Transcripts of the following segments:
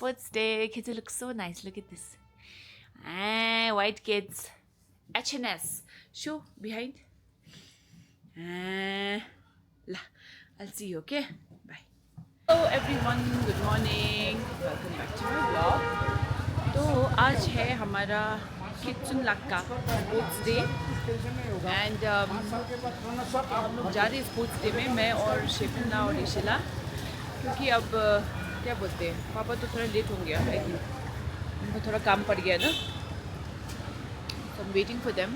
sports day. Kids look so nice. Look at this. White kids. HNS. Show behind. I'll see you, okay? Bye. Hello everyone. Good morning. Welcome back to my vlog. तो आज है हमारा kitchen लग का sports day and हम लोग जा रहे हैं स्पोर्ट्स डे में, मैं और शेफिना और ईशिला, क्योंकि अब क्या बोलते हैं, पापा तो थोड़ा लेट होंगे आई थिंक, उनको थोड़ा काम पड़ गया ना, तो I'm waiting for them.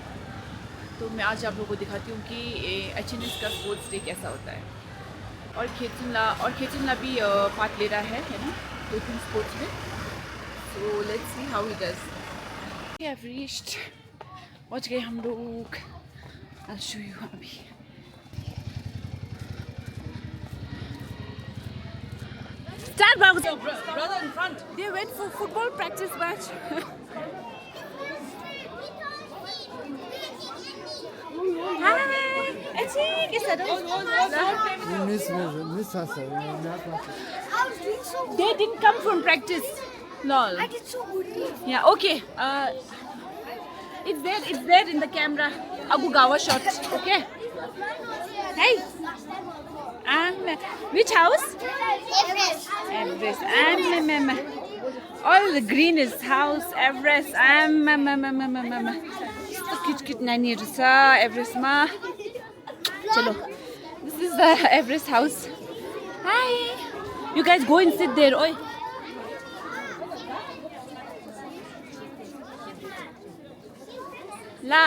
तो मैं आज आप लोगों को दिखाती हूँ कि HNS का स्पोर्ट्स डे कैसा होता है, और खेचनला भी पार्ट ले रहा है ना 2-3 स्पोर्ट्स में. So let's see how he does. We have reached. पहुँच गए हम लोग. I'll show you अभी. Start, brother in front. They went for football practice match. Hi. Achik, is that They didn't come from practice. Lol. I did so good. Yeah, okay. It's there in the camera. Agugawa shot. Okay. Hey. Which house? Everest. All the green is house. Everest. Cute nani rasa Everest ma. Chalo. This is the Everest house. Hi. You guys go and sit there. Oi. La.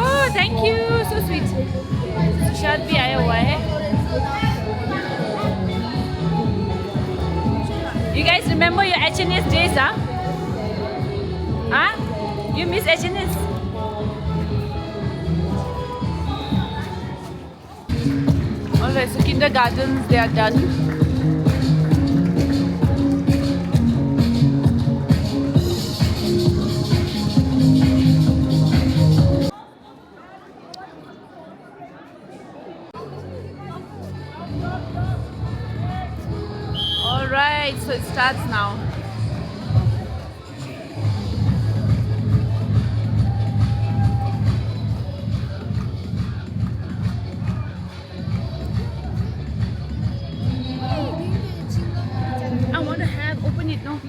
Oh, thank you. So sweet. Sushant भी आया हुआ है. You guys remember your HNS days, huh? Huh? You miss HNS? Alright, so kindergartens, they are done. Alright, so it starts now. I want to open it, no?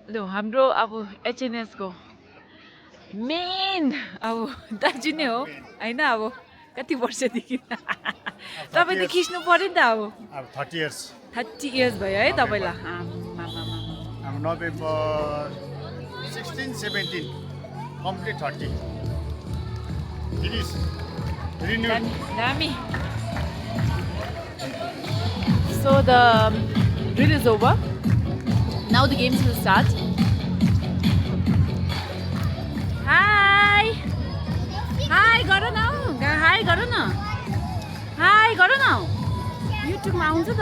ल हाम्रो अब एचएनएसको main अब दाजु नै हो होइन अब कति वर्षदेखि तपाईँ त खिच्नु पर्यो नि त अब 30 years 30 इयर्स भयो है तपाईँलाई आमामामा। अब November 16 17 complete 30 it is renewed दामी। So the drill is over. Now the games will start. Hi! Hi, गर न हाई गर न हाई गर न युट्युबमा आउँछ त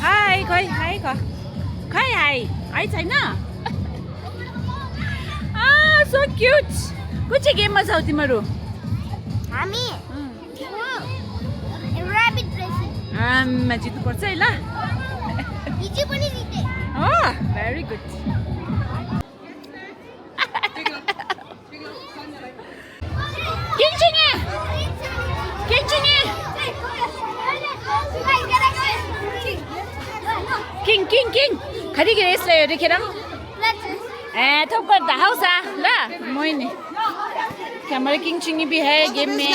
हाई खै हाई खै हाई हाई छैन सो क्युट कुन चाहिँ गेममा छौ तिमीहरू हामी ऱ्याबिट रेसिङ जित्नुपर्छ है ल हिजो पनि जिते हो भेरी गुड किङ खरिगेर यसलाई देखेर थोप गर्दा आउँछ ल मैंने हमारे किंग चिंगी भी है गेम में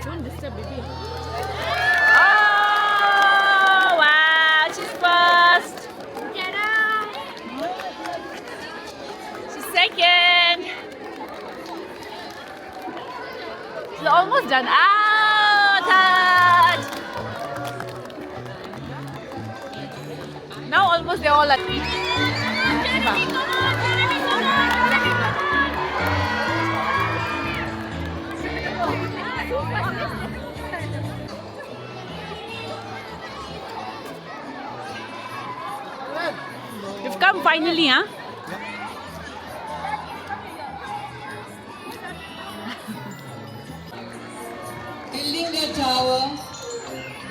Don't disturb baby. Oh wow, she's first. She's second. She's almost done. Third. Now almost they're all at me. You've come finally, huh? Building a tower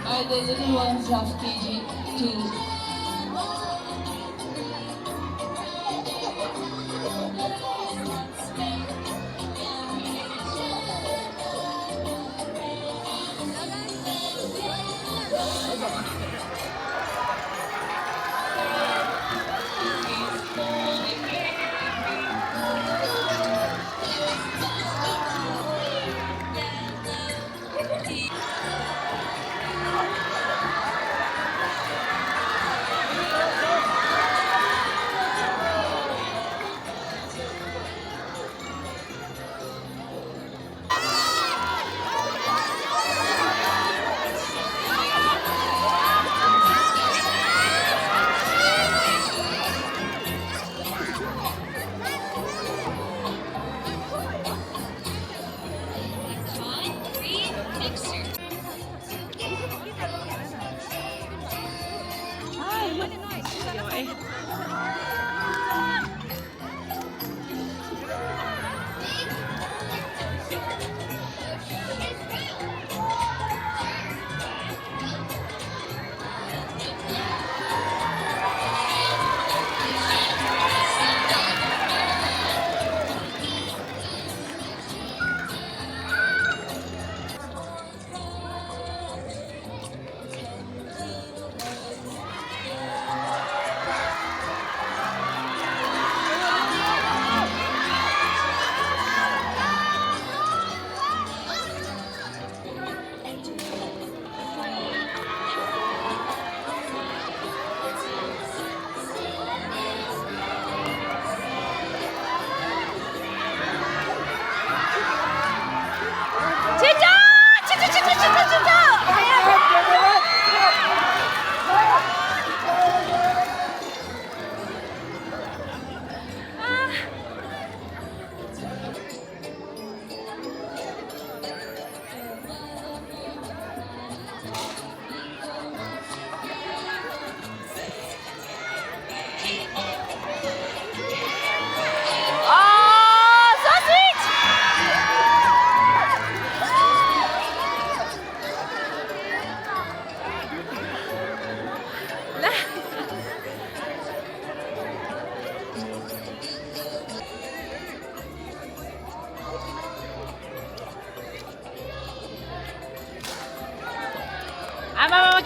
are the little ones of KG2.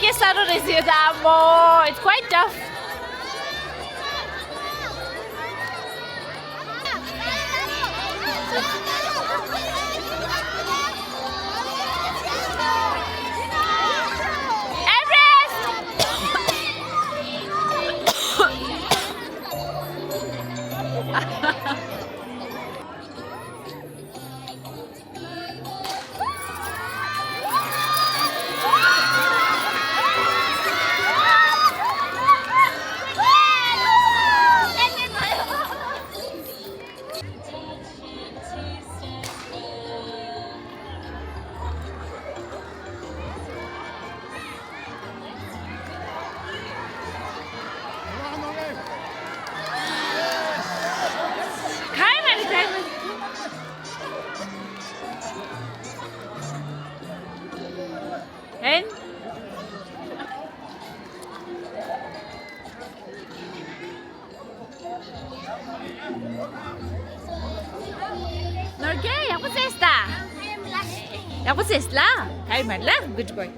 के साह्रो रहेछ यो त आम्मो it's quite tough And Norge, ako sa esta. Ako sa isla. Kaya man lang. Good boy.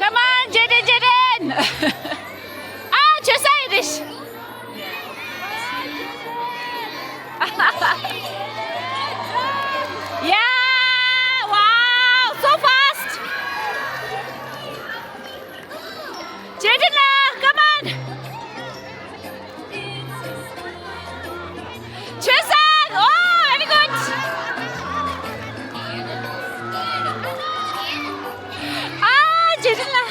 Come on, Jaden! Ah, just Irish! Yeah! Wow! So fast! Jaden, come on! Chesan! Oh, very good! Ah, Jaden lah!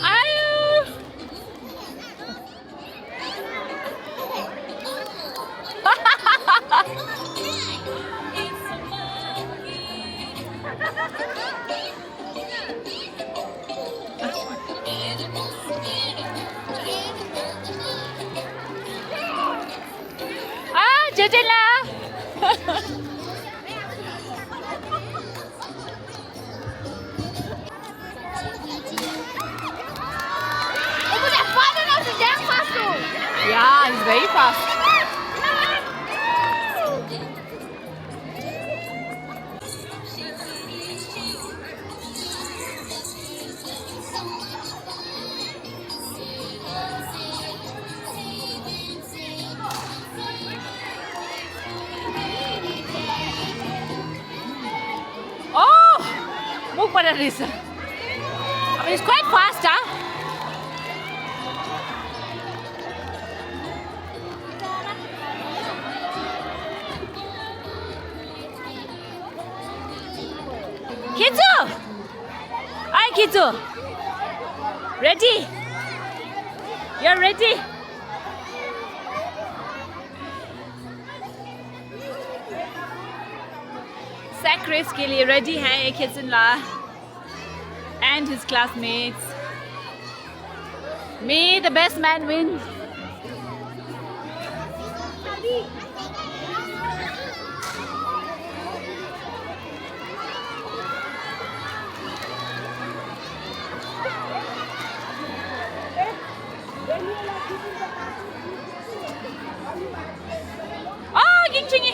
Ayu! Ah, Jaden lah! Yeah, he's very fast. Oh! Move pada Risa. I mean, it's quite fast, huh? Kizu! Hi, Kizu! Ready? You're ready? Sack race के लिए ready हैं Kitzenla and his classmates. May the best man win. Oh, gincingi.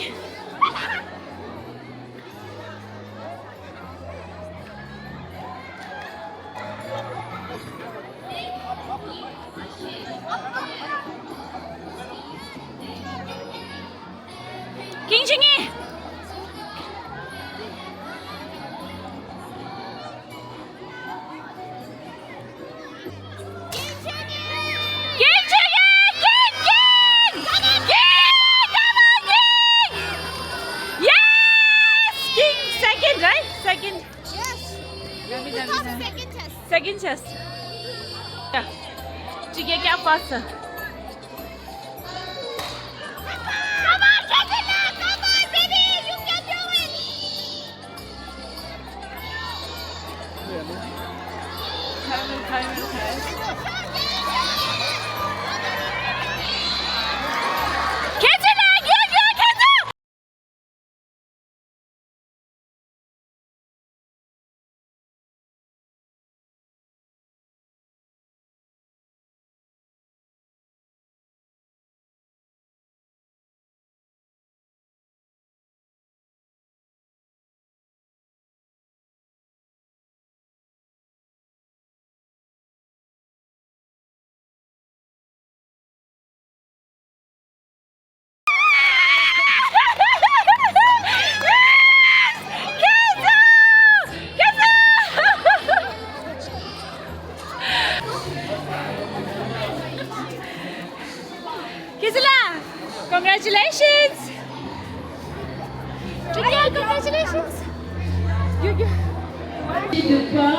Second chest. Second chest. Yeah. ठीक है क्या pass है? Come on, catch it now. Come on, baby. You can do it. Congratulations! Julia, congratulations! Dukha,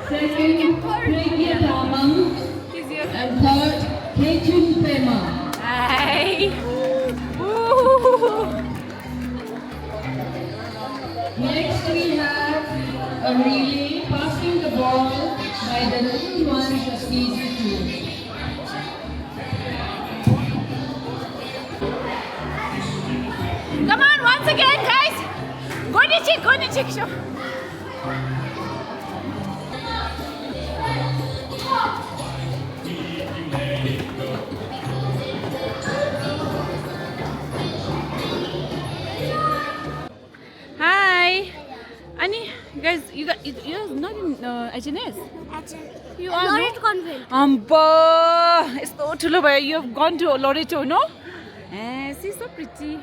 second Pragya Tamam, and third Kechun Pema. Hi! Woo! Next we have a relay passing the ball by the little ones of KG2. Come on, once again, guys! Go to chick, show. Hi! Ani, guys, you're not in HNS? You are Loreto Convent. It's so ठुलो भयो. You have gone to Loreto, no? She's so pretty.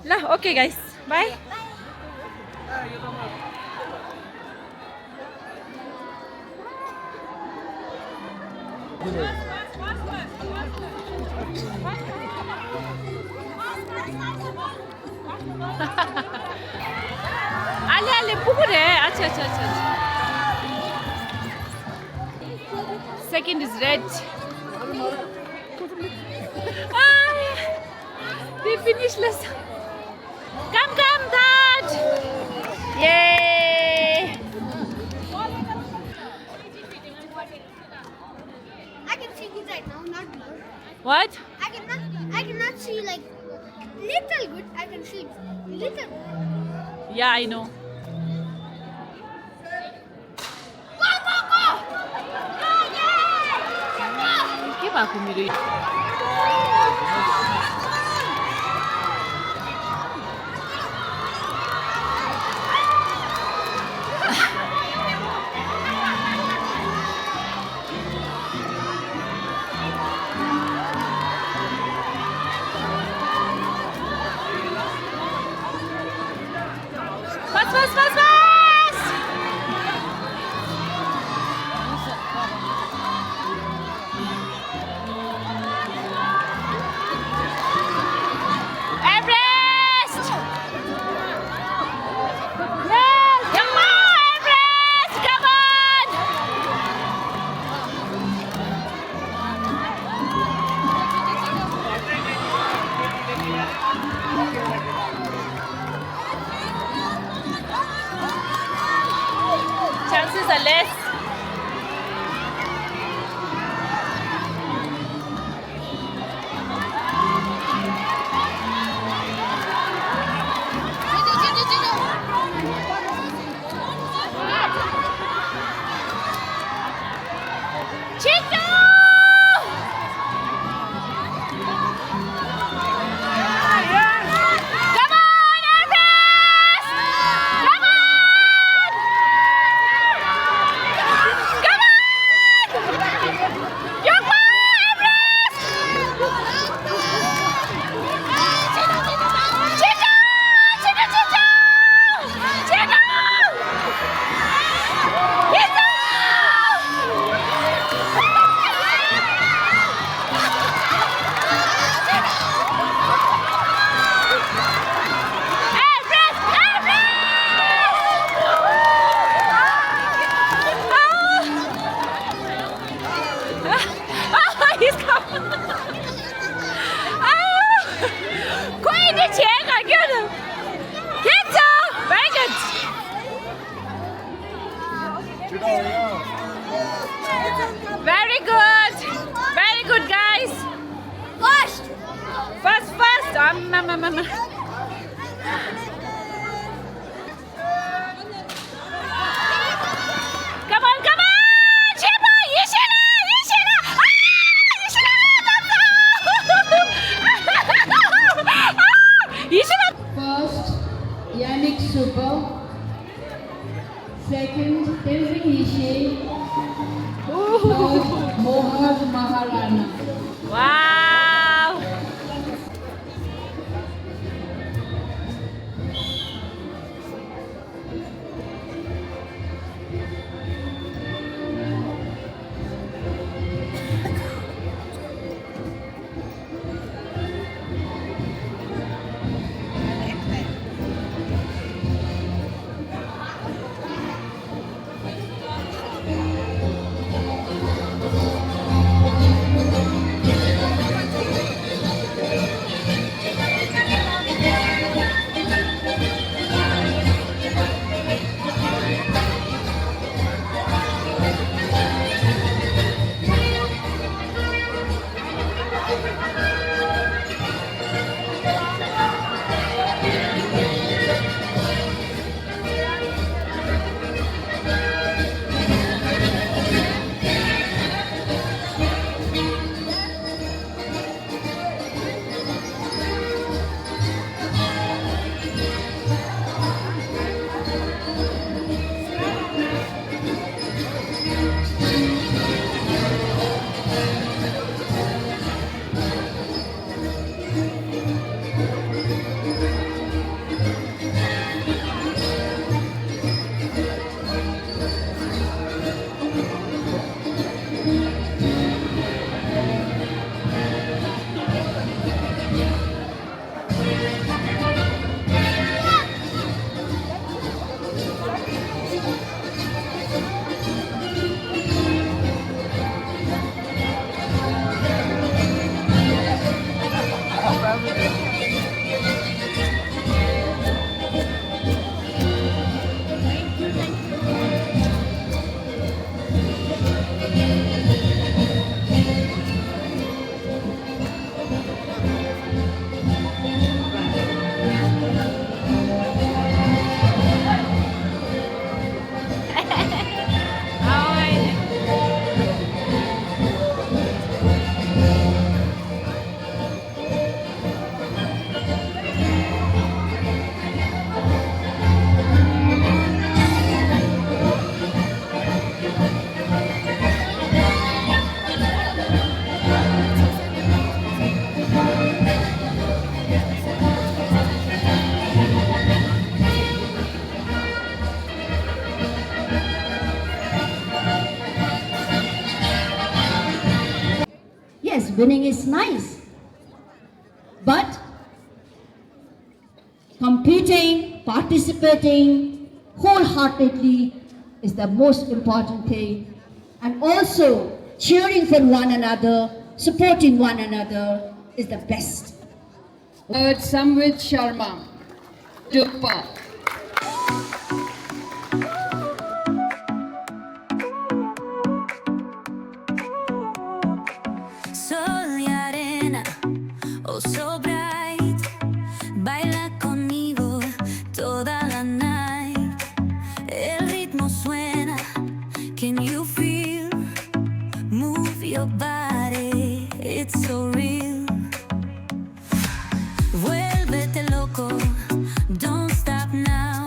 La, okay guys, bye. Ale पुगरे. अच्छा. Second is red. They finished lesson. Come, Dad! Yay! I can see good right now, not good. What? I cannot see like little good. I can see little. Yeah, I know. Go! Go, yeah! के भएको मेरो Fast! Everest! Yes! Come on, Everest! Come on! Chances are less. Chico! Come on, Everest! Come on! Very good. Very good, guys. First. First, first. Come on, come on. Shiba, Yishina, Yishina. Yishina. First, Yannick Super. Second, Tenzin Hishe. Third, Mohad Maharana. Wow. Yes, winning is nice. But competing, participating wholeheartedly is the most important thing. And also cheering for one another, supporting one another is the best. Third, Samvit Sharma. Tupa. Sol y arena, oh so bright, baila conmigo toda la night. El ritmo suena, can you feel? Move your body, it's so real. Vuélvete loco, don't stop now.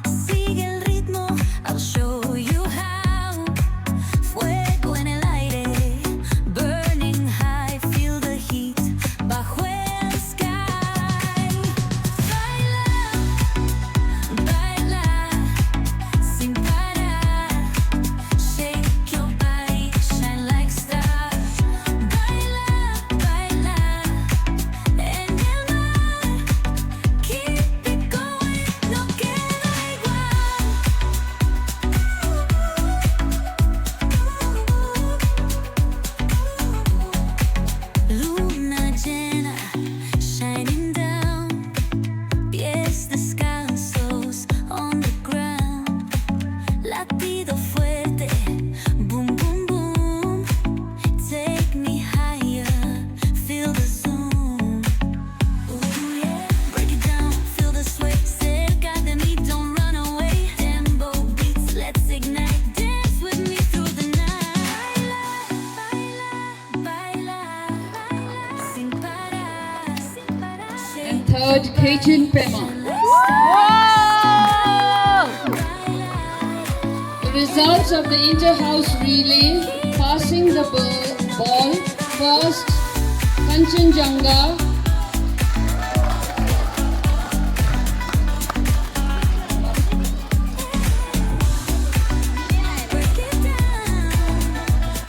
Sigue el ritmo, I'll show you how. Fuego en el aire, burning high, feel the heat bajo el sky. Baila, baila, sin parar. Shake your body, shine like stars. Baila, baila, en el mar. Keep it going, no queda igual. Luna llena, shining down. Pies descalzos on the ground. Latido third, Cajun Pema. The results of the inter-house relay, passing the ball, first, Kanchenjunga.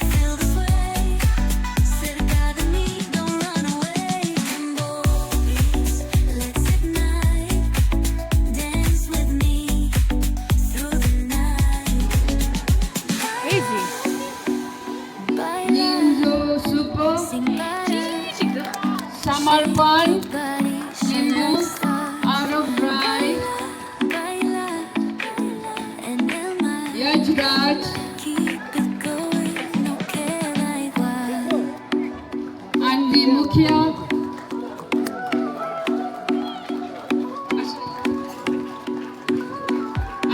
Feel the sway, cerca de mí, don't run away. Boys, let's ignite, dance with me through the night. Crazy. Baila, Ninjo Super, sin parar, Samarpan, body Nimbu, shine stars. Out of Ride, Baila, en el mar, Yajraj, keep it going, no queda igual. Anvi Mukhya,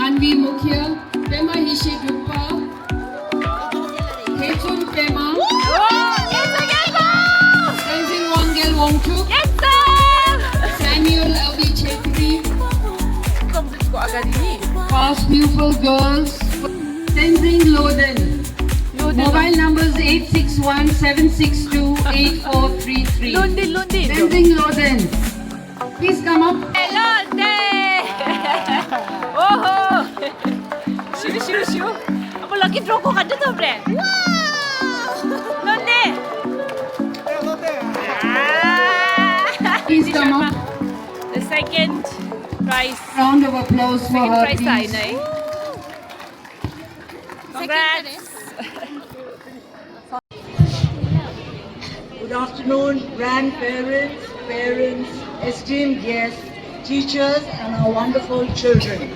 Anvi Mukhya, Pema Hishigupa, Cajun Pema, Tenzin Wangel Wongchuk, Samuel Alvi Chetri, Complete ko agad ini. Past Pupil Girls, Tenzin Loden. Mobile numbers 861-762-8433. Lundin. Tenzin Loden. Please come up. Lundin! Oh! Shoo. Apa lagi draw ko kada to, friend? Lundin! Please come up. The second prize. Round of applause for Second her, prize tayo please. na eh. Congrats! Good afternoon, grandparents, parents, esteemed guests, teachers, and our wonderful children.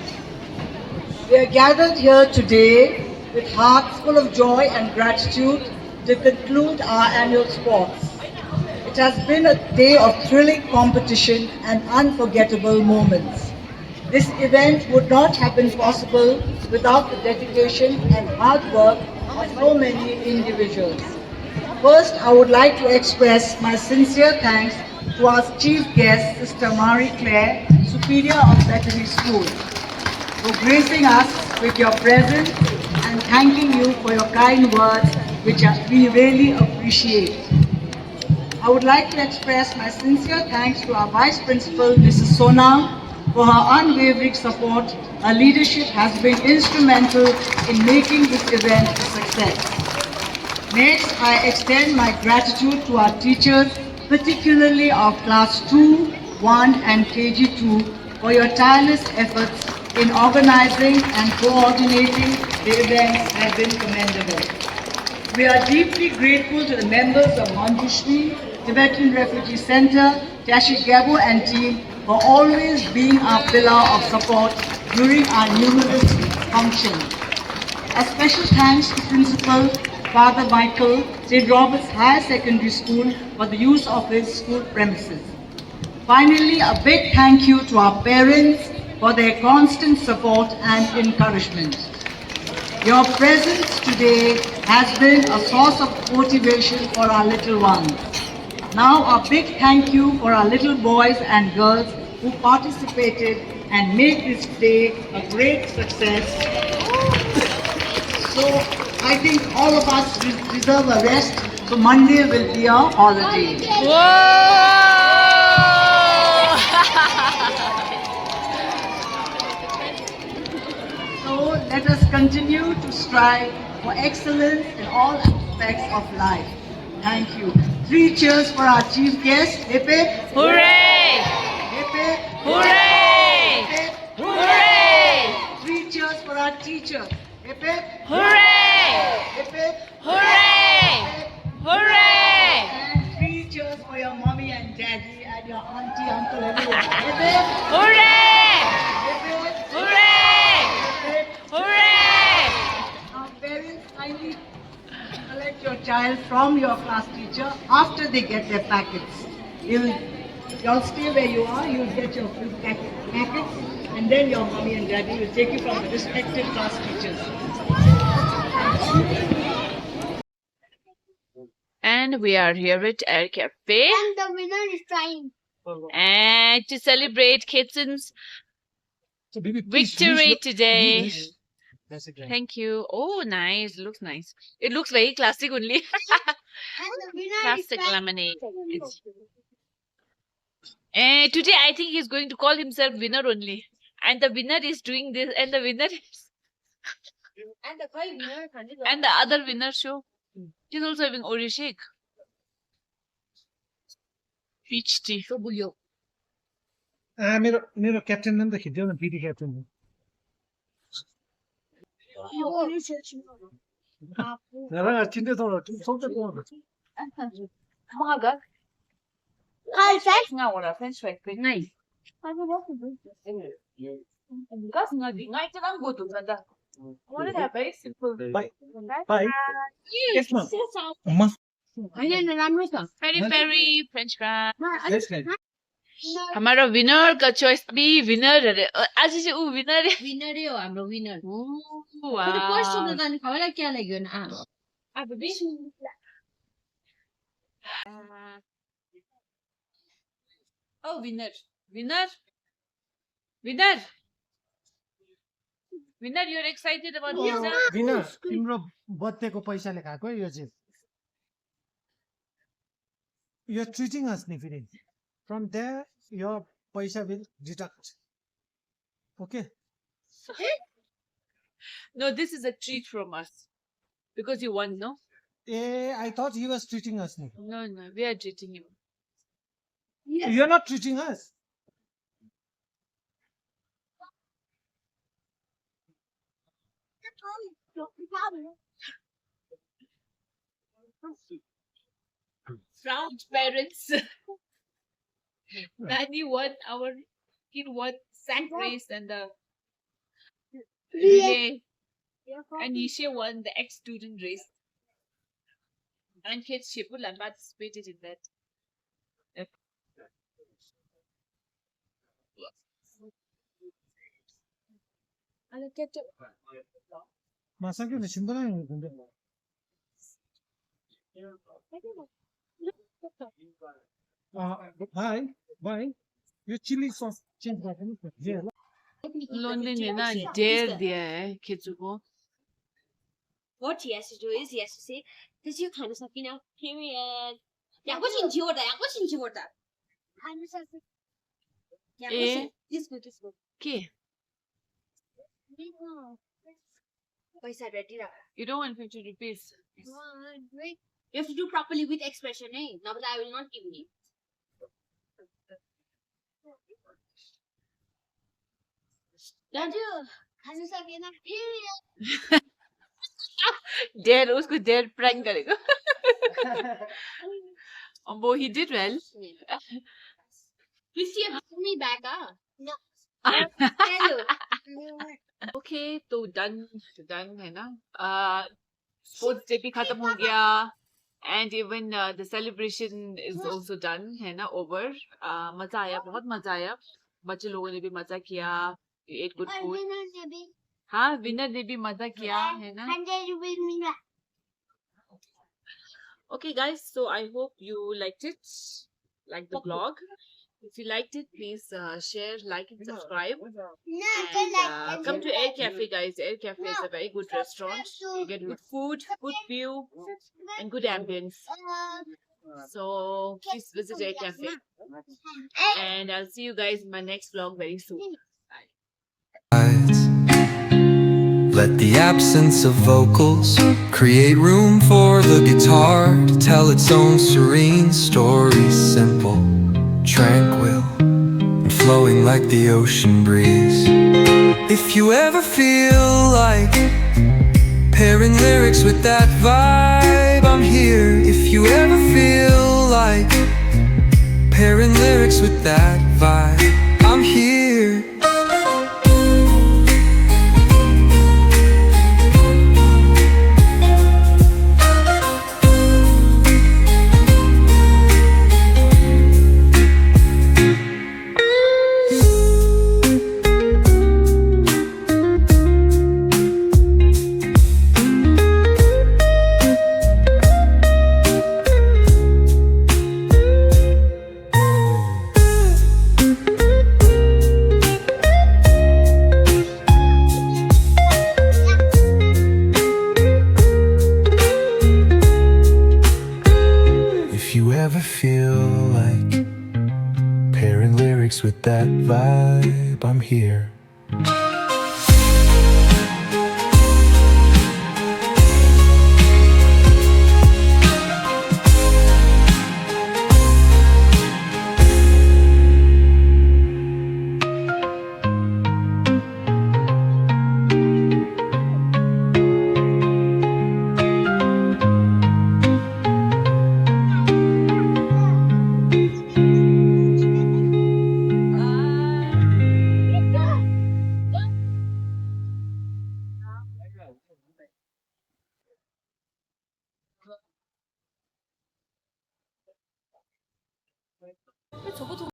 We are gathered here today with hearts full of joy and gratitude to conclude our annual sports. It has been a day of thrilling competition and unforgettable moments. This event would not have been possible without the dedication and hard work of so many individuals. First, I would like to express my sincere thanks to our chief guest, Sister Marie Claire, Superior of Veterinary School, for gracing us with your presence and thanking you for your kind words, which we really appreciate. I would like to express my sincere thanks to our Vice Principal, Mrs. Sona, for her unwavering support. Her leadership has been instrumental in making this event a success. Next, I extend my gratitude to our teachers, particularly of Class 2, 1 and KG2, for your tireless efforts in organizing and coordinating the events have been commendable. We are deeply grateful to the members of Manjushri, Tibetan Refugee Center, Tashik Gabo and team for always being our pillar of support during our numerous functions. A special thanks to Principal Father Michael, St. Robert's Higher Secondary School for the use of his school premises. Finally, a big thank you to our parents for their constant support and encouragement. Your presence today has been a source of motivation for our little ones. Now a big thank you for our little boys and girls who participated and made this day a great success. So I think all of us deserve a rest, so Monday will be a holiday. So let us continue to strive for excellence in all aspects of life. Thank you. 3 cheers for our chief guest. Hip hip. Hooray! Hip hip. Hooray! Hip hip. Hooray! 3 cheers for our teacher. Hip hip. Hooray! Hip hip. Hooray! Hooray! And 3 cheers for your mommy and daddy and your auntie, uncle, everyone. Hip hip. Hooray! Hip hip. Hooray! Hip hip. Hooray! Now parents, kindly collect your child from your class teacher after they get their packets. You'll stay where you are, you'll get your full packets, and then your mommy and daddy will take you from the respective class teachers. And we are here at Air Cafe. And the winner is trying. And to celebrate Kitsen's victory today. Thank you. Oh, nice. Looks nice. It looks very classic only. Classic lemonade. And today I think he's going to call himself winner only. And the winner is doing this, and the winner is. And the other winner show. He's also having Oreo shake. Peach tea. मेरो captain नै त खिच्यो न पिटी captain चिन्दै French fries. Nice. What is that? Very simple. Bye. यसमा अम्मा Very, very French fries. यस guys हमारा विनर का चॉइस भी विनर है आज चाहिँ ऊ विनर है विनरै हो हाम्रो विनर वाह फर्स्ट त जाने खबरलाई क्या लाग्यो न अब oh winner you're excited about this winner तिम्रो बर्थडेको पैसाले खाएको यो चाहिँ यु आर ट्रिटिङ अस नि फेरि फ्रम देयर योर पैसा will deduct okay no this is a treat from us because you won no ah I thought he was treating us नि no we are treating him you are not treating us proud parents Nani won our kid won sack race and the relay and Nisha won the ex-student race and kids Shipul and participated in that मासक्यो नि simple नै high by यो chilli sauce change गरिदिनु Lonely ने ना dare दिया है kids को What he has to do is he has to say, "This you kind of sucking out, period." Yeah, what's in Jordan? What's in Jordan? Yeah, Eh? this good, this good. के Paisa ready ra. you don't want 50 rupees You have to do properly with expression, eh? Now, but I will not give you. Raju, kind of sucking out, period. dare उसको dare prank करेगा वो he did well 50 and put me back, ah. No. Hello. okay तो done है ना sports day भी खत्म हो गया and even the celebration is also done है ना over मजा आया बहुत मजा आया बच्चे लोगों ने भी मजा किया you ate good food हाँ विनर ने भी मजा किया है ना 100 rupees मिला. okay guys so I hope you liked it like the vlog if you liked it please share like and subscribe No, and come to Air Cafe guys Air Cafe is a very good restaurant you get good food good view and good ambience so please visit Air Cafe and I'll see you guys in my next vlog very soon Let the absence of vocals create room for the guitar to tell its own serene story, simple, tranquil, and flowing like the ocean breeze. If you ever feel like pairing lyrics with that vibe, I'm here. If you ever feel like pairing lyrics with that vibe, I'm here. breaks with that vibe, I'm here.